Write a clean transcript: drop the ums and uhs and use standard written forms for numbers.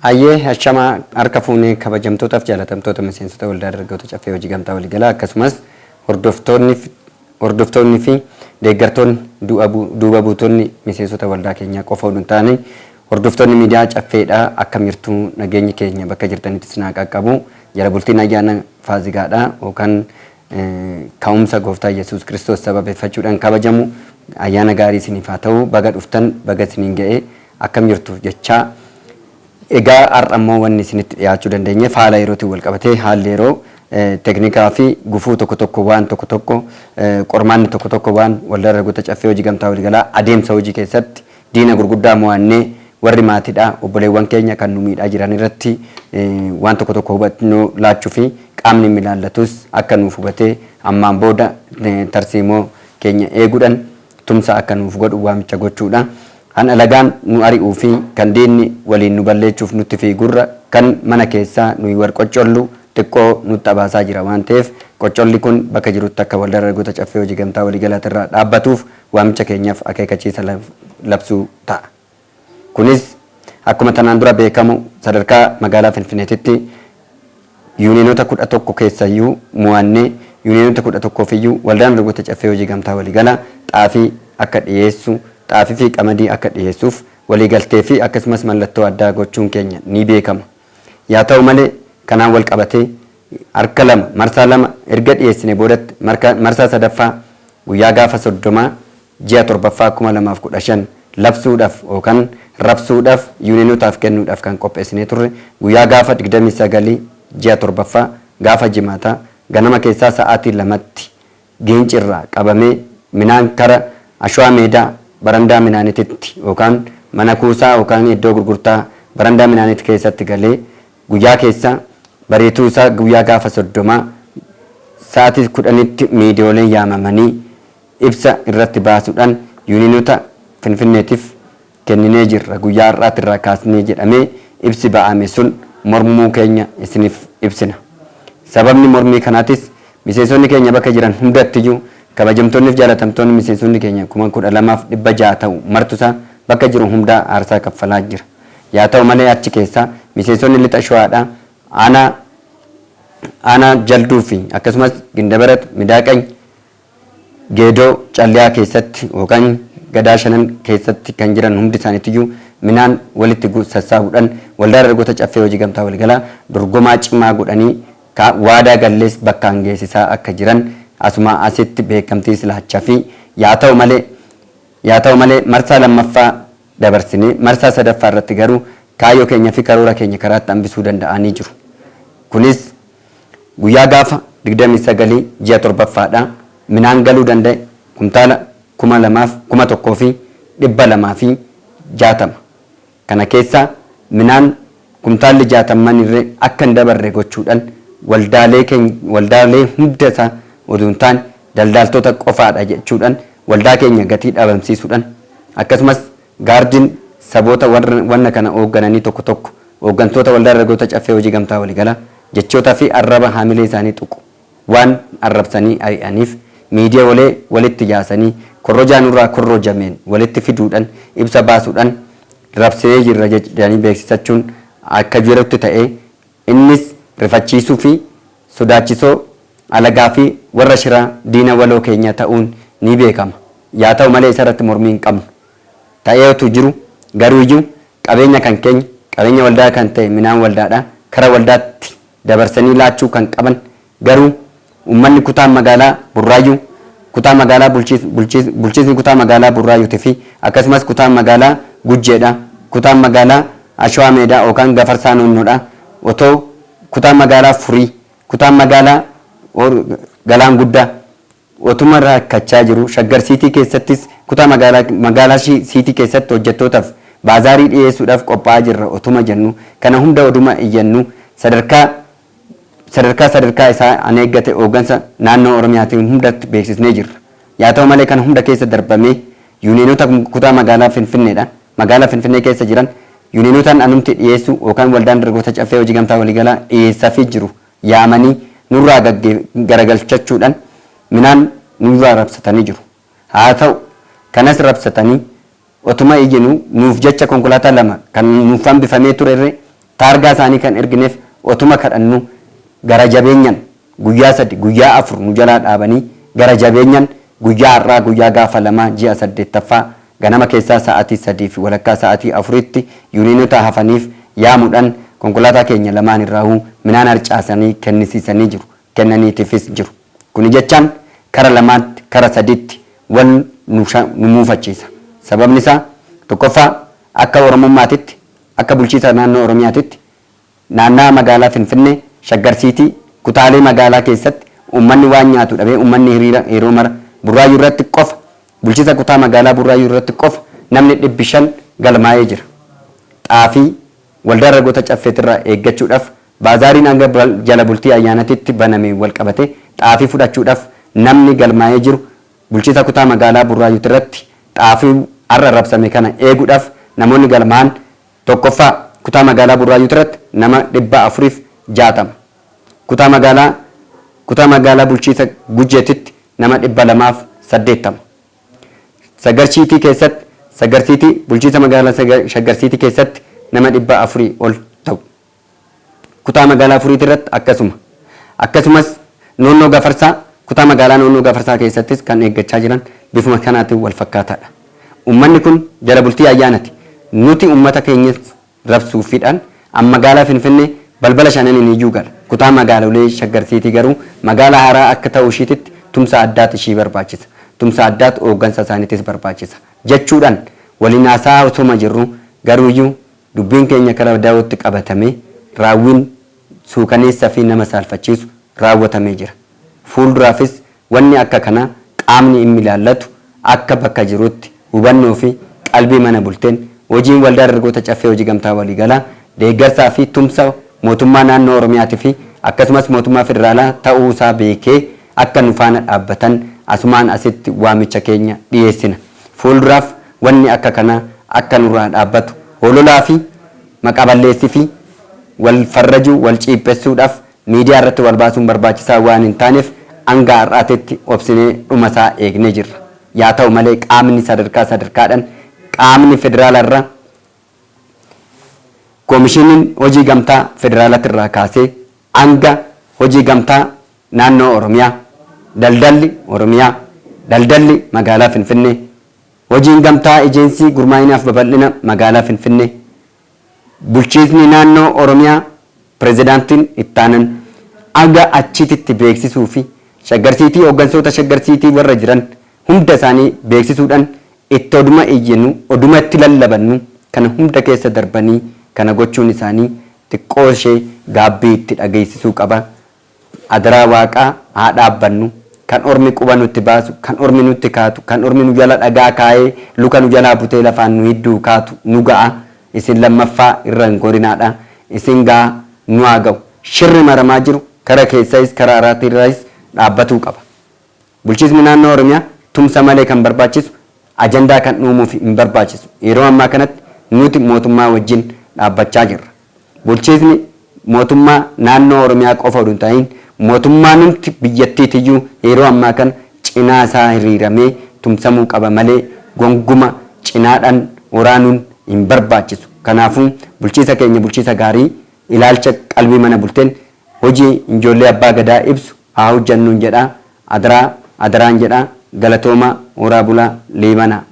Hayyee, ashamaa, harka fuunee, kabajamtootaaf jaalatamtoota miseensota Waldaa Dargaggoota Caffee Hojii Gamtaa Waliigalaa, akkasumas hordoftoonni fi deeggartoonni, duuba buutonni miseensota waldaa keenyaa qofa oduu hin taane, hordoftoonni miidiyaa Caffeedha, akkam jirtu? Nageenyi keenya bakka jirtanitti isin haa qaqqabu. Jala bultiin ayyaana Faazigaadha yookaan ka'umsa Gooftaa Yesuus Kiristoos sababeeffachuudhaan kabajamu ayyaana gaarii isiniif haa ta'u. Baga dhuftan, baga isiniin ga'e, akkam jirtu jechaa. Egaa har'a immoo wanni isinitti dhiyaachuu dandeenyeef haala yerootiin wal qabatee, haalli yeroo teeknikaa fi gufuu tokko tokko, waan tokko tokko, qormaanni tokko tokko waan Waldaa Dargaggoota Caffee Hojii Gamtaa Waliigalaa adeemsa hojii keessatti diina gurguddaa mo'annee, warri maatiidha, obboleewwan keenya kan nu miidhaa jiran irratti waan tokko tokko hubannoo laachuu fi qaamni ilaallatus akka nuuf hubatee ammaan booda tarsiimoo keenya eeguudhaan tumsa akka nuuf godhu waamicha gochuudha. Kan alagaan nu ari'uu fi kan diinni waliin nu balleechuuf nutti fiigurra kan mana keessaa nuyi wal qoccollu xiqqoo nutti abaasaa jira waan ta'eef, qoccolli kun bakka jirutti akka Waldaa Dargaggoota Caffee Hojii Gamtaa Waliigalaatirraa dhaabbatuuf waamicha keenyaaf akeekachiisa labsuu ta'a. Kunis akkuma tanaan dura beekamu sadarkaa magaalaa Finfinneetitti yuuniyeenota 11 keessayyuu mo'annee, yuuniyeenota 11f iyyuu Waldaan Dargaggoota Caffee Hojii Gamtaa Waliigalaa xaafii akka dhiyeessu, xaafii fi qamadii akka dhiyeessuuf waliigaltee fi akkasumas mallattoo addaa gochuun keenya ni beekama. Yaa ta'u malee, kanaan wal qabatee harka lama, marsaa lama erga dhiyeessine boodatti, marsaa sadaffaa guyyaa gaafa 30 ji'a torbaffaa 2015 labsuudhaaf yookaan rabsuudhaaf, yuuniyonotaaf kennuudhaaf kan qopheessinee turre, guyyaa gaafa 29 ji'a torbaffaa gaafa Jimaataa ganama keessaa sa'aatii 2tti Geencirraa qabamee midhaan kara Ashwaa Meedaa barandaa midhaanititti yookaan mana kuusaa yookaan iddoo gurgurtaa barandaa midhaaniti keessatti galee, guyyaa keessa bariituu isaa guyyaa gaafa 30 sa'aatii 10tti miidiyooleen yaamamanii ibsa irratti baasuudhaan yuuniyoonota Finfinneetiif kenninee jirra, guyyaa har'aatirraa kaasnee jedhamee ibsi ba'ame sun mormuu keenya isiniif ibsina. Sababni mormii kanaatis miseensonni keenya bakka jiran hundattiyyuu, kabajamtoonnif jaalatamtoonni miseensonni keenya 12,600 ta'u martusaa bakka jiru humdaa aarsaa kaffalaa jira. Yaa ta'u malee, achi keessaa miseensonni Lixa Showaadhaa aanaa aanaa Jalduu fi akkasumas Gindabarat, Midaaqany, Geedoo, Calliyaa keessatti yookaan Gadaa Shanan keessatti kan jiran hundi isaaniitiyyuu midhaan walitti sassaabuudhaan Waldaa Dargaggoota Caffee Hojii Gamtaa Waliigalaa dorgomaa cimaa godhanii waadaa gallees bakkaan geessisaa akka jiran asuma asitti beekamtiis laachaa fi yaa ta'u malee, marsaa lammaffaa dabarsinee marsaa sadaffaa irratti garuu kaayyoo keenya fi karoora keenya karaatti hambisuu danda'anii jiru. Kunis guyyaa gaafa 29 ji'a torbaffaadha midhaan galuu danda'e kumtaala 1260. Kana keessaa midhaan kumtaalli jaatamman irree akka hin dabarre gochuudhaan waldaalee keenya, waldaalee hunda isaa oduu hin taane daldaaltota qofaadha jechuudhaan waldaa keenya gatii dhabamsiisuudhaan, akkasumas gaardiin saboota wanna kana hooggananii tokko tokko hooggantoota Waldaa Dargaggoota Caffee Hojii Gamtaa Waliigalaa jechootaa fi arraba haamilee isaanii tuqu waan arrabsanii ari'aniif, miidiyaalee walitti yaasanii korrojaa nurraa korrojameen walitti fiduudhaan ibsa baasuudhaan rabsinee jirra jedhanii beeksisachuun akka jirutti ta'ee, innis rifachiisuu fi sodaachisoo alagaa fi warra shiraa diina waloo keenya ta'uun ni beekama. Yaa ta'u malee, isarratti mormii hin qabnu. Ta'ee otuu jiru garuu iyyuu qabeenya kan keenya, qabeenya waldaa kan ta'e midhaan waldaadha kara waldaatti dabarsanii laachuu kan qaban garuu uummanni kutaa magaalaa Burraayyuu, kutaa magaalaa bulchiisni kutaa magaalaa Burraayyuutii fi akkasumas kutaa magaalaa Gujjeedha, kutaa magaalaa Ashawaa Meedaa yookaan Gafarsaa Noonnoodha, otoo kutaa magaalaa Furii, kutaa magaalaa Galaan Guddaa otuma rakkachaa jiru, Shaggar Siitii keessattis kutaa magaalaa Siitii keessatti hojjettootaaf baazaarii dhiyeessuudhaaf qophaa'aa jirra otuma jennu, kana hunda oduma iyyannu, sadarkaa sadarkaa sadarkaa isaa an eeggate hooggansa naannoo Oromiyaatiin hundatti beeksisnee jirra. Yaa ta'u malee, kana hunda keessa darbamee yuuniyeenota kutaa magaalaa Finfinneedha. Magaalaa Finfinnee keessa jiran yuuniyeenotaan anumti dhiyeessuu yookaan Waldaan Dargaggoota Caffee Hojii Gamtaa Waliigalaa dhiyeessaafii jiru yaamanii nurraa garagalchachuudhaan midhaan nurraa rabsatanii jiru. Haa ta'u, kanas rabsatanii otuma iyyinuu nuuf jecha konkolaataa lama kan nuuf hambifamee ture irree Taargaa isaanii kan ergineef otuma kadhannu gara jabeenyan guyyaa 3 guyyaa 4 nu jalaa dhaabanii gara jabeenyan guyyaa har'aa guyyaa gaafa 2 ji'a 8ffaa ganama keessaa sa'aatii 3:30 sa'aatii 4tti yuuniyeenota hafaniif yaamudhan konkolaataa keenya lamaan irraahuu minaan harcaasanii kennisiisanii jiru, kennaniitifis jiru. Kuni jechaan kara lamaatti, kara sadiitti wal nu nu muufachiisa. Sababni isaa tokkoffaa akka Oromummaatitti, akka bulchiisa naannoo Oromiyaatitti naannawa magaalaa Finfinnee, Shaggar Siitii, kutaalee magaalaa keessatti uummanni waan nyaatu dhabee uummanni hiriira yeroo mara Burraayyuu irratti qofa, bulchiisa kutaa magaalaa Burraayyuu irratti qofa namni dhibbi 5 galmaa'ee jira. Xaafii Waldaa Dargaggoota Caffeetirraa eeggachuudhaf baazaariin hanga jala bultii ayyaanatitti banameen walqabatee xaafii fudhachuudhaf namni galmaa'ee jiru bulchiisa kutaa magaalaa Burraayyuutirratti xaafii har'a rabsame kana eegudhaf namoonni galmaa'an 1ffaa kutaa magaalaa Burraayyuutirratti nama 460, kutaa magaalaa kutaa magaalaa bulchiisa Gujeetitti nama 280. Shaggar Siitii keessatti Shaggar Siitii bulchiinsa magaalaa Shaggar Siitii keessatti nama 400 ol ta'u. Kutaa magaalaa Furiitii irratti akkasuma. Akkasumas Noonnoo Gafarsaa kutaa magaalaa Noonnoo Gafarsaa keessattis kan eeggachaa jiran bifuma kanaatiin wal fakkaataadha. Uummanni kun jala bultii ayyaanati. Nuti uummata keenyas rabsuufidhaan an magaalaa Finfinnee balbala shananiin iyyuu gala. Kutaa magaalolee Shaggar Siitii garuu magaalaa haaraa akka ta'uu ishiititti tumsa addaat ishii barbaachisa. Tumsa addaat ooggansa isaaniitis barbaachisa. Jechuudhaan waliin haasa'aa osoma jirruu garuuyyuu dubbiin keenya kara dawootti qabatamee raawwiin suukaneessa fi nama saalfachiisu raawwatamee jira. Fuulduraafis wanni akka kanaa qaamni dhimmi ilaallatu akka bakka jirutti hubannoo fi qalbii mana bulteen hojiin Waldaa Dargaggoota Caffee Hojii Gamtaa Waliigalaa deeggarsaa fi tumsa Mootummaa Naannoo Oromiyaati fi akkasumas Mootummaa Federaalaa ta'uu isaa beekee akka nu faana dhaabbatan asumaan asitti waamicha keenya dhiyeessina. Fuulduraaf wanni akka kanaa akka nurraa dhaabbatu hololaa fi maqaballeessi fi wal farrajuu, wal ciiphessuudhaaf miidiyaa irratti wal baasuun barbaachisaa waan hin taaneef hanga har'aatitti obsinee dhuma isaa eegnee jirra. Yaa ta'u malee qaamni sadarkaa sadarkaadhan qaamni federaala irra Koomishiniin Hojii Gamtaa Federaalatirraa kaasee hanga Hojii Gamtaa Naannoo Oromiyaa, Daldalli Oromiyaa, Daldalli Magaalaa Finfinnee, Hojiin Gamtaa Ejeensii Gurmaa'inaaf Babal'ina Magaalaa Finfinnee, Bulchiisni Naannoo Oromiyaa Pirezidaantiin Ittaanan haga achiititti beeksisuu fi Shaggar Siitii hooggansoota Shaggar Siitii warra jiran hunda isaanii beeksisuudhan itti oduma iyyinu, oduma itti lallabannu kana hunda keessa darbanii kana gochuun isaanii xiqqoo ishee gaabbii itti dhageessisuu qaba. Adaraa Waaqaa haa dhaabbannu. Kan ormi quba nutti baasu, kan ormi nutti kaatu, kan ormi nu jala dhagaa kaayee luka nu jalaa butee lafaan nu hidduu kaatu nu ga'a. Isin lammaffaa irra hin gorinaadha. Isin ga'a, nu haa ga'u. Shirri maramaa jiru kara keessayis kara alaatirraayis dhaabbatuu qaba. Bulchiisni naannoo Oromiyaa tumsa malee kan barbaachisu ajandaa kan uumuuf hin barbaachisu. Yeroo ammaa kanatti nuti mootummaa wajjin dhaabbachaa jirra. Bulchiisni mootummaa naannoo Oromiyaa qofa oduu hin ta'in mootummaanumti biyyattiitiyyuu yeroo ammaa kana cinaa isaa hiriiramee tumsamuu qaba malee gonguma cinaadhaan waraanuun hin barbaachisu. Kanaafuu bulchiisa keenya bulchiisa gaarii ilaalcha qalbii mana bulteen hojii injoollee abbaa gadaa ibsu haa hojjannuun jedha. Adaraa adaraan jedha. Galatoomaa, horaa bulaa, liibanaa.